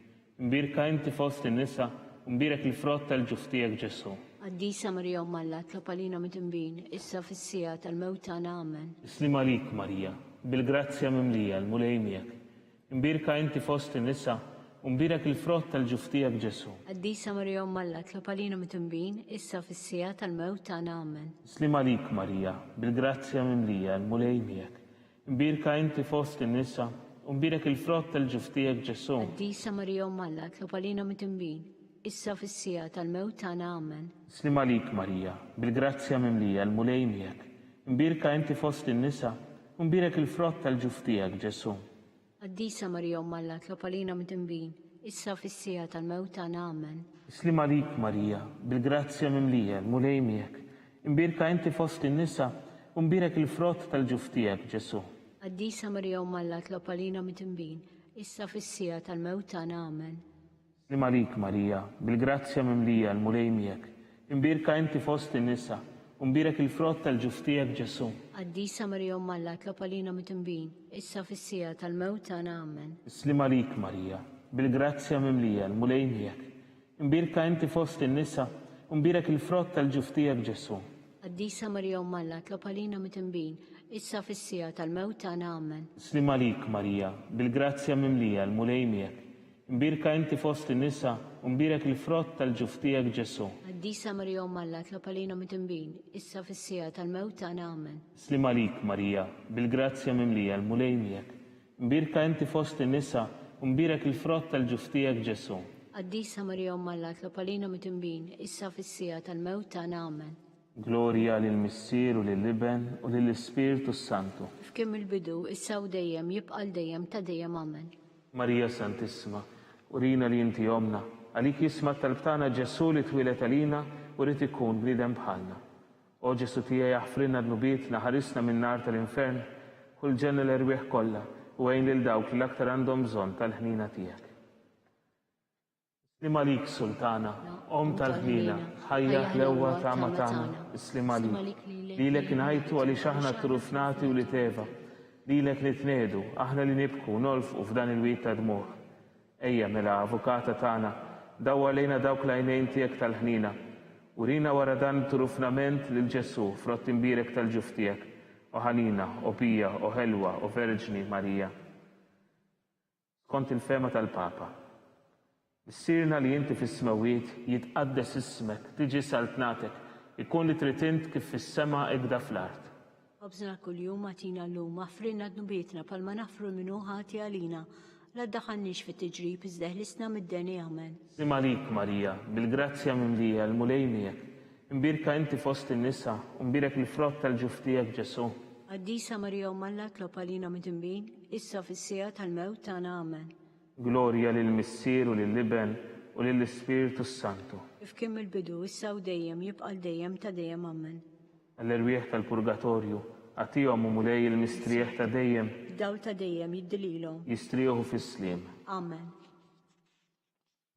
Imbierka inti fost in-nisa, u mbierek il-frott tal-ġuf tiegħek, Ġesù. Qaddisa Marija Omm Alla, tlob għalina midinbin, issa u fis-siegħa tal-mewt tagħna. Amen. Sliem għalik, Marija, bil-grazzja mimlija, l-Mulej miegħek. Imbierka inti fost in-nisa, u mbierek il-frott tal-ġuf tiegħek Ġesù. Qaddisa Marija Omm Alla, tlob għalina midinbin, issa u fis-siegħa tal-mewt tagħna. Amen. Sliem għalik Marija, bil-grazzja mimlija, il-Mulej miegħek. Imbierka inti fost in-nisa, u mbierek il-frott tal-ġuf tiegħek Ġesù. Qaddisa Marija Omm Alla, tlob għalina midinbin, issa u fis-siegħa tal-mewt tagħna. Amen. Sliem għalik Marija, bil-grazzja mimlija, il-Mulej miegħek. Imbierka inti fost in-nisa, u mbierek il-frott tal-ġuf tiegħek Ġesù. Qaddisa Marija Omm Alla, tlob għalina midinbin, issa u fis-siegħa tal-mewt tagħna. Amen. Sliem għalik Marija, bil-grazzja mimlija, l-Mulej miegħek. Imbierka inti fost in-nisa, u mbierek il-frott tal-ġuf tiegħek, Ġesù. Qaddisa Marija Omm Alla, tlob għalina midinbin, issa u fis-siegħa tal-mewt tagħna. Amen. Sliem għalik Marija, bil-grazzja mimlija, l-Mulej miegħek. Imbierka inti fost in-nisa, u mbierek il-frott tal-ġuf tiegħek Ġesù. Qaddisa Marija Omm Alla, tlob għalina midinbin, issa u fis-siegħa tal-mewt tagħna. Amen. Sliem għalik Marija, bil-grazzja mimlija, l-Mulej miegħek. Imbierka inti fost in-nisa, u mbierek il-frott tal-ġuf tiegħek Ġesù. Qaddisa Marija Omm Alla, tlob għalina midinbin, issa u fis-siegħa tal-mewt tagħna. Amen. Sliem għalik Marija, bil-grazzja mimlija, l-Mulej miegħek. Imbierka inti fost in-nisa, u mbierek il-frott tal-ġuf tiegħek Ġesù. Qaddisa Marija Omm Alla, itlob għalina midinbin, issa fis-siegħa tal-mewt tagħna. Amen. Sliem għalik, Marija, bil-grazzja mimlija, l-Mulej miegħek. Imbierka inti fost in-nisa, u mbierek il-frott tal-ġuf tiegħek Ġesù. Qaddisa Marija Omm Alla, itlob għalina midinbin, issa fis-siegħa tal-mewt tagħna. Amen. Glorja lill-Missier u lill-Iben u lill-Ispirtu s-Santu. Kif kien mill-bidu, issa u dejjem, jibqa' għal dejjem ta' dejjem. Amen. Marija Santissima, urina li inti Ommna. Għalik jisma' t-talb tagħna Ġesù li twieled għalina u ried ikun bniedem bħalna. O Ġesù tiegħi aħfrilna dnubietna, ħarisna min-nar tal-infern, ħu l-ġenna l-erwieħ kollha u għin lil dawk li l-aktar għandhom bżonn tal-ħniena tiegħek. Is-sliem għalik, Sultana, Omm tal-ħniena, ħajja, ħlewwa, tama tagħna, is-sliem għalik. Lilek ingħajtu għaliex aħna t-turufnati wlied Eva. Lilek nitniegħdu, aħna li nibku u nolfqu f'dan il-wied ta' dmugħ. Ejja, mela, Avukata tagħna, dawwar lejna dawk l-għajnejn tiegħek tal-ħniena. Urina wara dan it-turufnament lil Ġesù, frott imbierek tal-ġuf tiegħek, o ħanina, o pija, o ħelwa, o Verġni Marija. Skont il-fehma tal-Papa. Missierna li inti fis-smewwiet, jitqaddes ismek, tiġi saltnatek, ikun li trid int kif fis-sema ikda fl-art. Ħobżna kuljum agħtina llum, aħfrilna dnubietna bħalma naħfru 'l min hu ħati għalina. La ddaħħalniex fit-tiġrib, iżda eħlisna mid-deni. Amen. Sliem għalik, Marija, bil-grazzja mimlija, il-Mulej miegħek. Imbierka inti fost in-nisa, u mbierek il-frott tal-ġuf tiegħek, Ġesù. Qaddisa Marija Omm Alla tlob għalina midinbin, issa u fis-siegħa tal-mewt tagħna. Amen. Glorja lill-Missier u lill-Iben u lill-Ispirtu s-Santu. Kif kien mill-bidu, issa u dejjem, jibqa' għal dejjem ta' dejjem. Amen. Għall-erwieħ tal-purgatorju, agħtihom, o Mulej, il-mistrieħ ta' dejjem. Id-dawl ta' dejjem jiddi lilhom. Jistrieħu fis-sliem. Amen.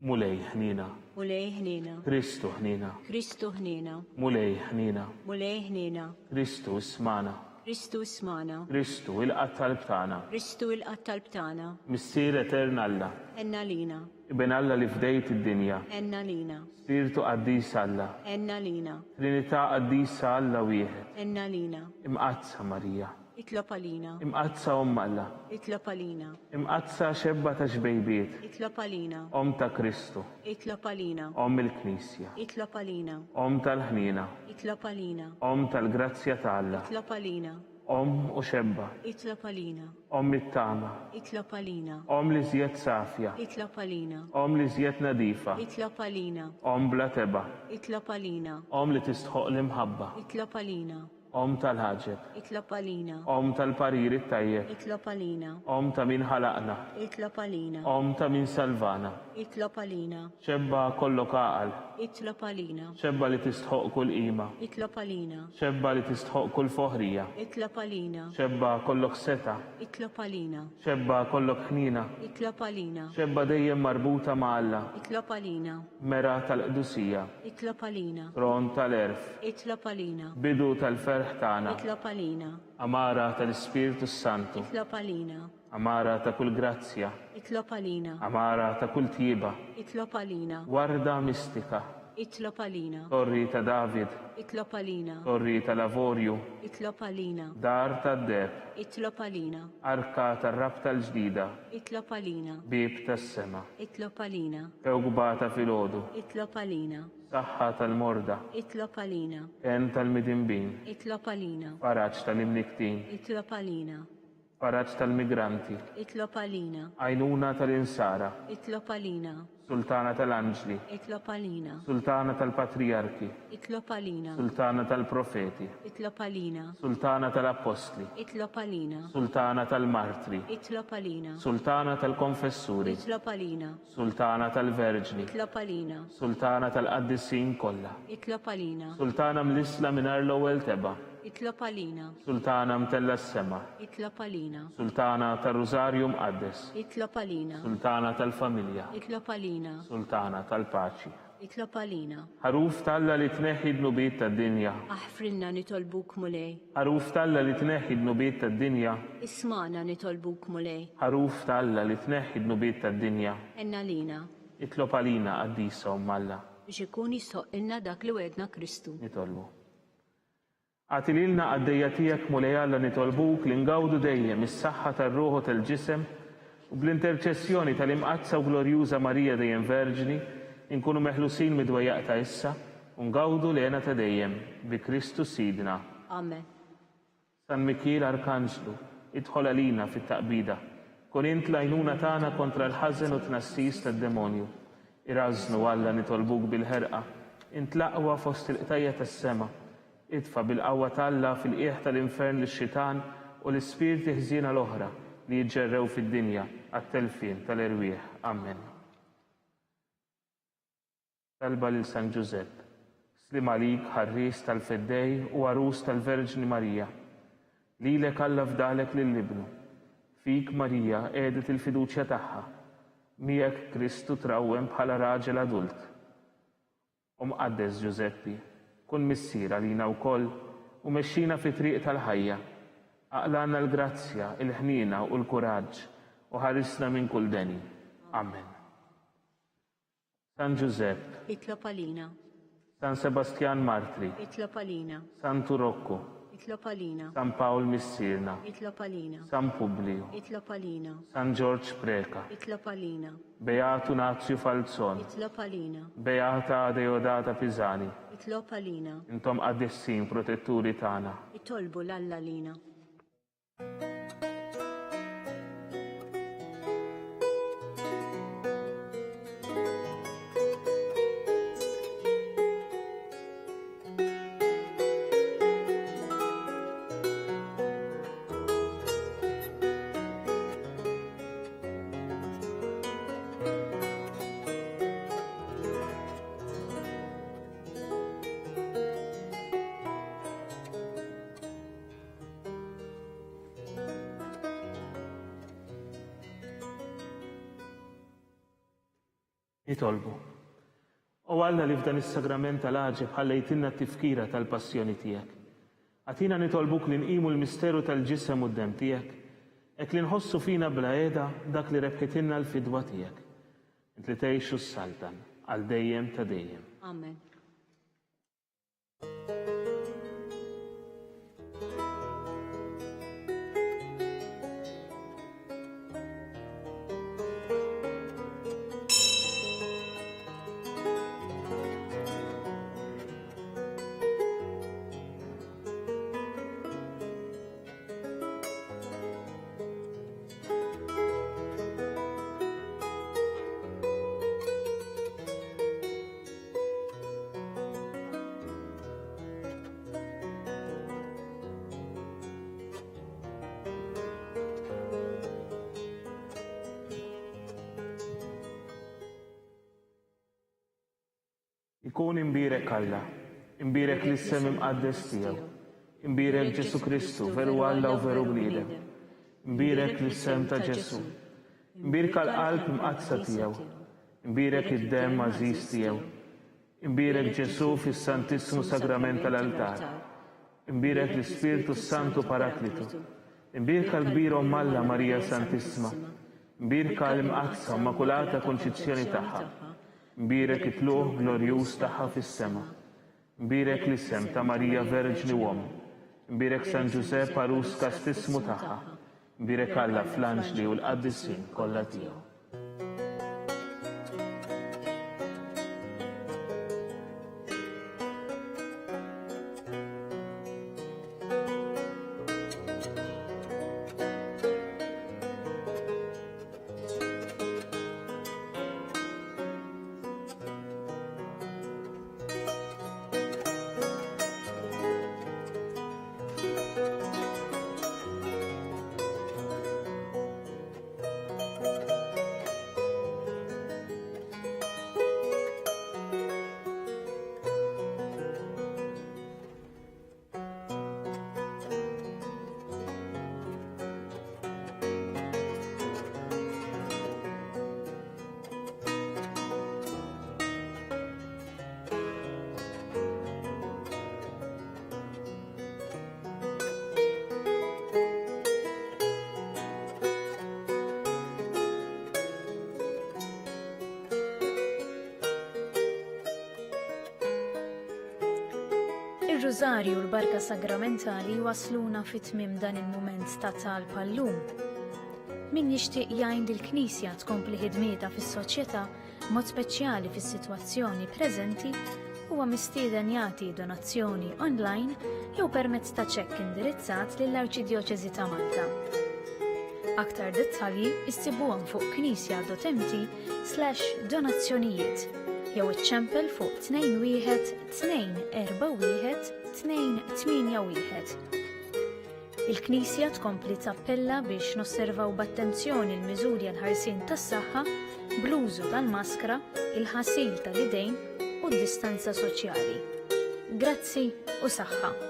Mulej, ħniena. Mulej, ħniena. Kristu, ħniena. Kristu, ħniena. Mulej, ħniena. Mulej, ħniena. Kristu, ismagħna. Kristu, ismagħna. Kristu, ilqa' t-talb tagħna. Kristu, ilqa' t-talb tagħna. Missier etern Alla. Għenna lina. Iben Alla li fdejt id-dinja. Għenna lina. Spirtu qaddis Alla. Għenna lina. Trinità qaddisa Alla wieħed. Għenna lina. Imqaddsa Marija. Itlob għalina. Imqaddsa Omm Alla. Itlob għalina. Imqaddsa xebba ta' xbejbiet. Itlob għalina. Omm ta' Kristu. Itlob għalina. Omm il-Knisja. Itlob għalina. Omm tal-ħniena. Itlob għalina. Omm tal-grazzja ta' Alla. Itlob għalina. Omm u xebba. Itlob għalina. Omm it-tama. Itlob għalina. Omm l-iżjed safja. Itlob għalina. Omm l-iżjed nadifa. Itlob għalina. Omm bla tebgħa. Itlob għalina. Omm li tistħoqq l-imħabba. Itlob għalina. Omm tal-ħaġeb. Itlob għalina. Omm tal-parir it-tajjeb. Itlob għalina. Omm ta' min ħalaqna. Itlob għalina. Omm ta' min salvana. Itlob għalina. Xebba kollok għaqal. Itlob għalina. Xebba li tistħoqq kull qima. Itlob għalina. Xebba li tistħoqq kull foħrija. Itlob għalina. Xebba kollok setgħa. Itlob għalina. Xebba kollok ħniena. Itlob għalina. Xebba dejjem marbuta ma' Alla. Itlob għalina. Mera tal-qdusija. Itlob għalina. Tron tal-għerf. Itlob għalina. Bidu tal-ferħ tagħna. Itlob għalina. Għamara tal-Ispirtu s-Santu. Itlob għalina. Għamara ta' kull grazzja. Itlob għalina. Għamara ta' kull tjieba. Itlob għalina. Warda mistika. Itlob għalina. Torri ta' David. Itlob għalina. Torri tal-avorju. Itlob għalina. Dar tad-deheb. Itlob għalina. Arka tar-rabta l-ġdida. Itlob għalina. Bieb tas-sema. Itlob għalina. Kewkba ta' filgħodu. Itlob għalina. Saħħa tal-morda. Itlob għalina. Kenn tal-midinbin. Itlob għalina. Faraġ tal-imnikktin. Itlob għalina. Faraġ tal-migranti. Itlob għalina. Għajnuna tal-insara. Itlob għalina. Sultana tal-anġli. Itlob għalina. Sultana tal-patrijarki. Itlob għalina. Sultana tal-profeti. Itlob għalina. Sultana tal-appostli. Itlob għalina. Sultana tal-martri. Itlob għalina. Sultana tal-konfessuri. Itlob għalina. Sultana tal-verġni. Itlob għalina. Sultana tal-qaddisin kollha. Itlob għalina. Sultana mlissla mingħajr l-ewwel tebgħa. Itlob għalina. Sultana mtellgħa s-sema. Itlob għalina. Sultana tar-Rużarju Mqaddes. Itlob għalina. Sultana tal-familja. Itlob għalina. Sultana tal-paċi. Itlob għalina. Ħaruf t'Alla li tneħħi d-dnubiet tad-dinja. Aħfrilna nitolbuk Mulej. Ħaruf t'Alla li tneħħi d-dnubiet tad-dinja. Ismagħna nitolbuk Mulej. Ħaruf t'Alla li tneħħi d-dnubiet tad-dinja. Għenna lina. Itlob għalina, Qaddisa Omm Alla. Biex ikun jistħoqqilna dak li wegħedna Kristu. Nitolbu. Agħti lilna qaddejja tiegħek Mulej Alla nitolbuk li ngawdu dejjem is-saħħa tar-ruħ u tal-ġisem. U bl-interċessjoni tal-Imqaddsa u Glorjuża Marija dejjem Verġni, inkunu meħlusin mid-dwejjaq ta' issa, u ngawdu l-hena ta' dejjem, bi Kristu Sidna. Amen. San Mikiel Arkanġlu, idħol għalina fit-taqbida. Kun int l-għajnuna tagħna kontra l-ħażen u t-tnassis tad-demonju. Irażżnu, Alla, nitolbuk bil-ħerqa, int l-aqwa fost il-qtajja' tas-sema. Itfa' bil-qawwa t'Alla fil-qiegħ tal-infern lix-xitan u l-ispirti ħżiena l-oħra li jiġġerrew fid-dinja għat-telfien tal-erwieħ. Amen. Talba lil San Ġużepp. Sliem għalik, ħarries tal-Feddej u għarus tal-Verġni Marija. Lilek Alla fdalek lil Ibnu. Fik Marija qiegħdet il-fiduċja tagħha. Miegħek Kristu trawwem bħala raġel adult. O Mqaddes Ġużeppi, kun missier għalina wkoll u mexxina fit-triq tal-ħajja. Aqlagħna l-grazzja, il-ħniena u l-kuraġġ u ħarisna minn kull deni. Amen. San Ġużepp. Itlob għalina. San Sebastjan Martri. Itlob għalina. Santu Rokku. Itlob għalina. San Pawl Missierna. Itlob għalina. San Publiju. Itlob għalina. San Ġorġ Preca. Itlob għalina. Beatu Nazju Falzon. Itlob għalina. Beata Deodata Pisani. Itlob għalina. Intom qaddisin protetturi tagħna. Itolbu 'l Alla għalina. Nitolbu. O Alla li f'dan is-sagrament tal-għaġeb ħallejtilna t-tifkira tal-passjoni tiegħek. Agħtina nitolbuk li nqimu l-misteru tal-ġisem u d-demm tiegħek, hekk li nħossu fina bla qiegħda dak li rebħitilna l-fidwa tiegħek. Int li tgħix u ssaltan għal dejjem ta' dejjem. Amen. Ikun imbierek Alla, imbierek l-isem imqaddes tiegħu, imbierek Ġesù Kristu, veru Alla u veru bniedem, imbierek l-isem ta' Ġesù, imbierka l-qalb imqaddsa tiegħu, Imbierek id-demm għażiż tiegħu. Imbierek Ġesù fis-Santissmu Sagrament tal-Altar. Imbierek l-Ispirtu s-Santu Paraklitu. Imbierka l-kbira Omm Alla Marija Santissma. Imbierka l-Imqaddsa u Immakulata Kunċizzjoni tagħha. Imbierek it-tlugħ glorjuż tagħha fis-sema. Imbierek l-isem ta' Marija Verġni u Omm. Imbierek San Ġużepp għarus kastissmu tagħha. Imbierek Alla fl-anġli u l-qaddisin kollha tiegħu. Ir-Rużarju u l-Barka Sagramentali jwassluna fi tmiem dan il-mument ta' talb għal-lum. Min jixtieq jgħin lill-Knisja tkompli ħidmietha fis-soċjetà, b'mod speċjali fis-sitwazzjoni preżenti, huwa mistieden jagħti donazzjoni online jew permezz ta' ċekk indirizzat lill-Arċidjoċesi ta' Malta. Aktar dettalji issibuhom fuq knisja.mt slash donazzjonijiet jew iċċempel fuq 21 241 281. Il-Knisja tkompli tappella biex nosservaw b'attenzjoni l-miżuri għall-ħarsien tas-saħħa bl-użu tal-maskra, il-ħasil tal-idejn u d-distanza soċjali. Grazzi u saħħa.